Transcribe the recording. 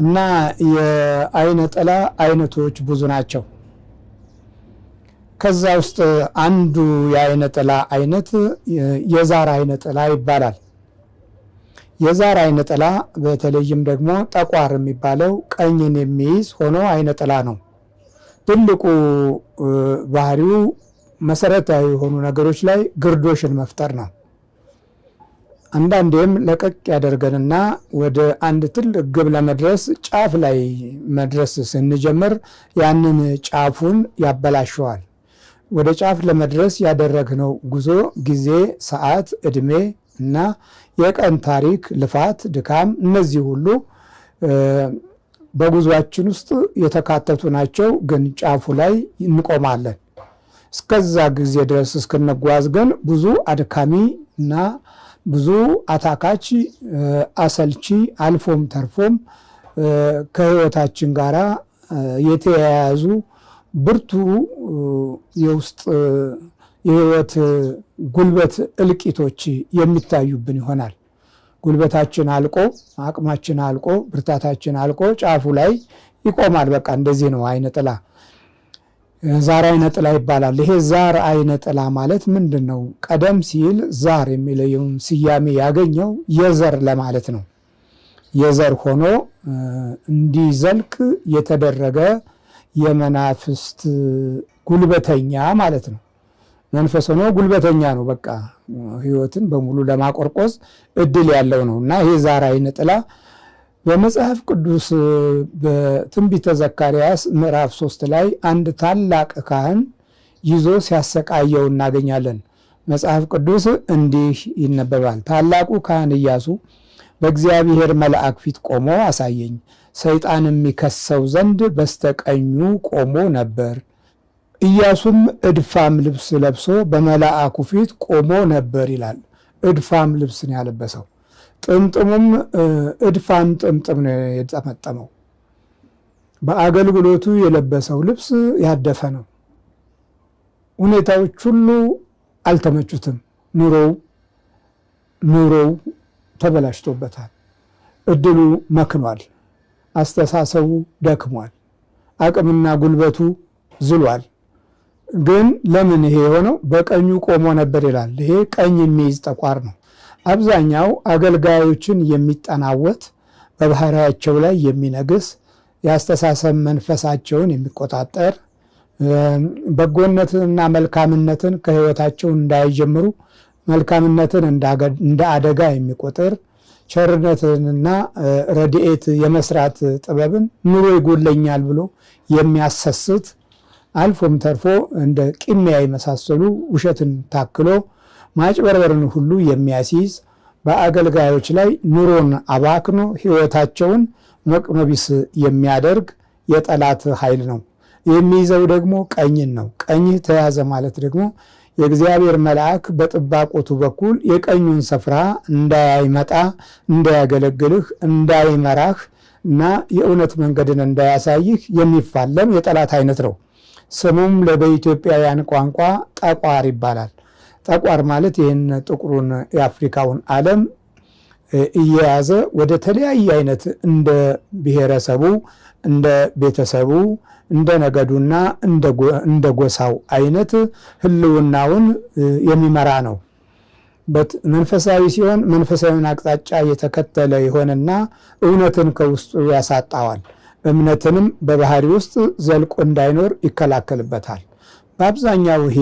እና የአይነ ጥላ አይነቶች ብዙ ናቸው። ከዛ ውስጥ አንዱ የአይነ ጥላ አይነት የዛር አይነ ጥላ ይባላል። የዛር አይነ ጥላ በተለይም ደግሞ ጠቋር የሚባለው ቀኝን የሚይዝ ሆኖ አይነ ጥላ ነው። ትልቁ ባህሪው መሰረታዊ የሆኑ ነገሮች ላይ ግርዶሽን መፍጠር ነው። አንዳንዴም ለቀቅ ያደርገንና ወደ አንድ ትልቅ ግብ ለመድረስ ጫፍ ላይ መድረስ ስንጀምር ያንን ጫፉን ያበላሸዋል። ወደ ጫፍ ለመድረስ ያደረግነው ጉዞ ጊዜ፣ ሰዓት፣ እድሜ እና የቀን ታሪክ፣ ልፋት፣ ድካም እነዚህ ሁሉ በጉዟችን ውስጥ የተካተቱ ናቸው። ግን ጫፉ ላይ እንቆማለን። እስከዛ ጊዜ ድረስ እስክንጓዝ ግን ብዙ አድካሚ እና ብዙ አታካች፣ አሰልቺ አልፎም ተርፎም ከህይወታችን ጋራ የተያያዙ ብርቱ የውስጥ የህይወት ጉልበት እልቂቶች የሚታዩብን ይሆናል። ጉልበታችን አልቆ፣ አቅማችን አልቆ፣ ብርታታችን አልቆ ጫፉ ላይ ይቆማል። በቃ እንደዚህ ነው አይነ ጥላ። ዛር አይነ ጥላ ይባላል። ይሄ ዛር አይነ ጥላ ማለት ምንድን ነው? ቀደም ሲል ዛር የሚለየውን ስያሜ ያገኘው የዘር ለማለት ነው። የዘር ሆኖ እንዲዘልቅ የተደረገ የመናፍስት ጉልበተኛ ማለት ነው። መንፈስ ሆኖ ጉልበተኛ ነው። በቃ ህይወትን በሙሉ ለማቆርቆዝ እድል ያለው ነው እና ይሄ ዛር አይነ ጥላ በመጽሐፍ ቅዱስ በትንቢተ ዘካርያስ ምዕራፍ 3 ላይ አንድ ታላቅ ካህን ይዞ ሲያሰቃየው እናገኛለን። መጽሐፍ ቅዱስ እንዲህ ይነበባል። ታላቁ ካህን ኢያሱ በእግዚአብሔር መልአክ ፊት ቆሞ አሳየኝ፣ ሰይጣን የሚከሰው ዘንድ በስተቀኙ ቆሞ ነበር። ኢያሱም እድፋም ልብስ ለብሶ በመልአኩ ፊት ቆሞ ነበር ይላል። እድፋም ልብስ ነው ያለበሰው። ጥምጥሙም እድፋም ጥምጥም ነው የጠመጠመው። በአገልግሎቱ የለበሰው ልብስ ያደፈ ነው። ሁኔታዎች ሁሉ አልተመቹትም። ኑሮው ተበላሽቶበታል። እድሉ መክኗል። አስተሳሰቡ ደክሟል። አቅምና ጉልበቱ ዝሏል። ግን ለምን ይሄ የሆነው? በቀኙ ቆሞ ነበር ይላል። ይሄ ቀኝ የሚይዝ ጠቋር ነው። አብዛኛው አገልጋዮችን የሚጠናወት፣ በባህሪያቸው ላይ የሚነግስ፣ የአስተሳሰብ መንፈሳቸውን የሚቆጣጠር፣ በጎነትንና መልካምነትን ከህይወታቸው እንዳይጀምሩ መልካምነትን እንደ አደጋ የሚቆጥር፣ ቸርነትንና ረድኤት የመስራት ጥበብን ኑሮ ይጎለኛል ብሎ የሚያሰስት፣ አልፎም ተርፎ እንደ ቂሚያ የመሳሰሉ ውሸትን ታክሎ ማጭበርበርን ሁሉ የሚያስይዝ፣ በአገልጋዮች ላይ ኑሮን አባክኖ ህይወታቸውን መቅኖቢስ የሚያደርግ የጠላት ኃይል ነው። የሚይዘው ደግሞ ቀኝን ነው። ቀኝህ ተያዘ ማለት ደግሞ የእግዚአብሔር መልአክ በጥባቆቱ በኩል የቀኙን ስፍራ እንዳይመጣ፣ እንዳያገለግልህ፣ እንዳይመራህ እና የእውነት መንገድን እንዳያሳይህ የሚፋለም የጠላት አይነት ነው። ስሙም በኢትዮጵያውያን ቋንቋ ጠቋር ይባላል። ጠቋር ማለት ይህን ጥቁሩን የአፍሪካውን ዓለም እየያዘ ወደ ተለያየ አይነት እንደ ብሔረሰቡ፣ እንደ ቤተሰቡ፣ እንደ ነገዱና እንደ ጎሳው አይነት ህልውናውን የሚመራ ነው። መንፈሳዊ ሲሆን መንፈሳዊን አቅጣጫ የተከተለ ይሆንና እውነትን ከውስጡ ያሳጣዋል። እምነትንም በባህሪ ውስጥ ዘልቆ እንዳይኖር ይከላከልበታል። በአብዛኛው ይሄ